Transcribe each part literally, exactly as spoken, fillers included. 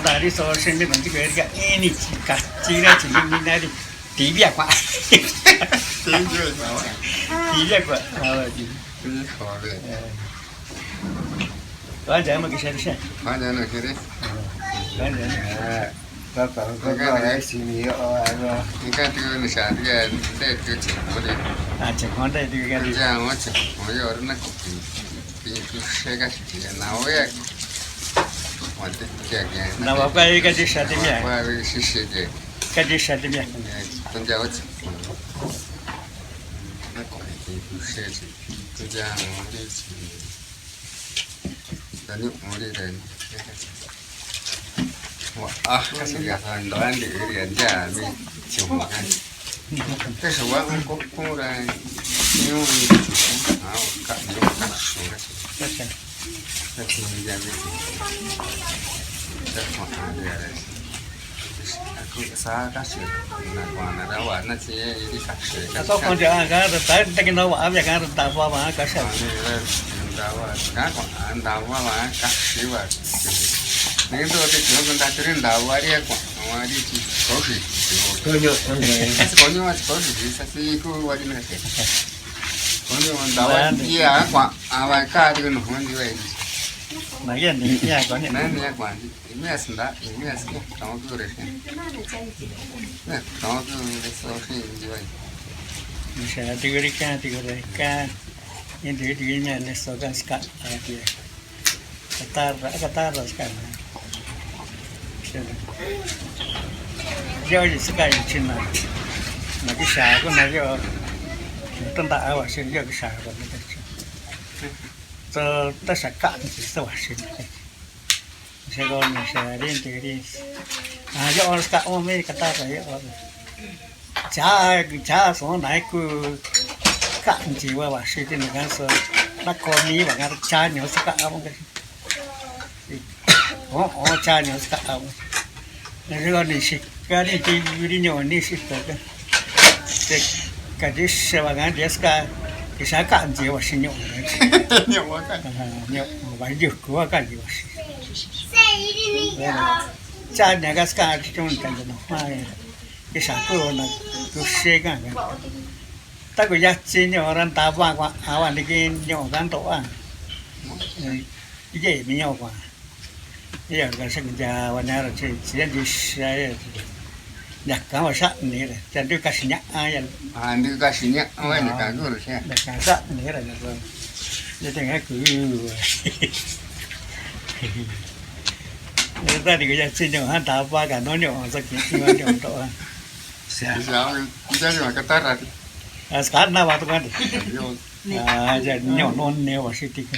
Ari so xini na ti kue ka ini chi ka chi ra chi ni na ri ti bia kwa. Ti bia kwa. Ti bia kwa. Wa ja ma ki sha sha. Wa ja na kere. Wa ja na. Ka ka ka ka ai si ni o a no. Ni ka tu ni sha ti ka de tu chi ko de. A che ko de tu ka de. Ja mo che. Mo yo na ko. Pi pi she ka chi na o ya. Wa de ya ya. Na wa ka ka chi sha de ya. Wa shi shi de. Ka chi sha de ya. Tun ja o chi. Na ko pi pi she chi. Tun ja mo de chi. Dani uri dani. Wa ah, kasi ya san doan di uri ya ja mi chuma kan. Te so wa un ko pura ni un ni chuma. Ah, ka ni un ka shura. Kasi ni ya mi chuma. Te ko a de ya. Sa kaxi na kuana ra vana chi iri kaxi. Ka so konja ka ra ta ta kina va avia ka ra ta va va kaxi. Ani ra nda va ka ko anda va va kaxi va. Ni to te kino kunda tiri nda va ri ko va ri chi koxi. Koño, koño. Kasi koño va koxi, kasi ku va ri na ke. Koño nda va ya kwa ava ka ri no va ri va. Na ya ni ya koño. Na ni ya kwa. Imia sunda, imia sunda, tau tu re. Tau tu re so si ndi vai. Misha tiguri ka, tiguri ka. Indi tiguri mia le so ka ska, a ti. Katara, katara ska. Yo yi ska yi china. Na ki sha ko na yo. Tanda awa shi yo ki sha ko na. So ta sha ka ni so wa shi. Xiko ni xa ri nti ri. A yo'o ska o mi katara yo'o. Cha cha so na ku ka nchi va vaxi ti na ka so. Na ko mi va ka cha nyo ska a mo ka. O o cha nyo ska a mo. Xiko ni xi Ka ni ti ri ñu'u ni xika ka. Te ka ti xa va ka ntia ska kixa ka ntia vaxi ñu'u. Ñu'u va ka. Ñu'u va yuku va ka ntia vaxi. Cha nia ka ska ti chun ka ntia no. Kixa ku na kuxe ka. Ta ku yachi ñu'u ra nta va kua a va ni ki ñu'u ka nto va. Ye mi ñu'u kua. Iya, ka sa ntia va ña ra chi, chi ya nti xa ya. Ña ka va xa ni ra. Cha ndu ka xi ña ya. A ndu ka xi ña va ña ka ku ra xa. Ña ka xa ni ra ña ko. Ya te nga ku. Ya ta ni ko ya chi ño ha ta pa ka no ño sa ki ni va ño to. Sa. Sa, ya ni va ka ta ra. A ska na va to ka ni. Yo. A ya ño no ne va si ti.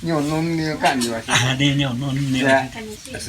Ño no ne ka ni va si. A ni ño no ne va si.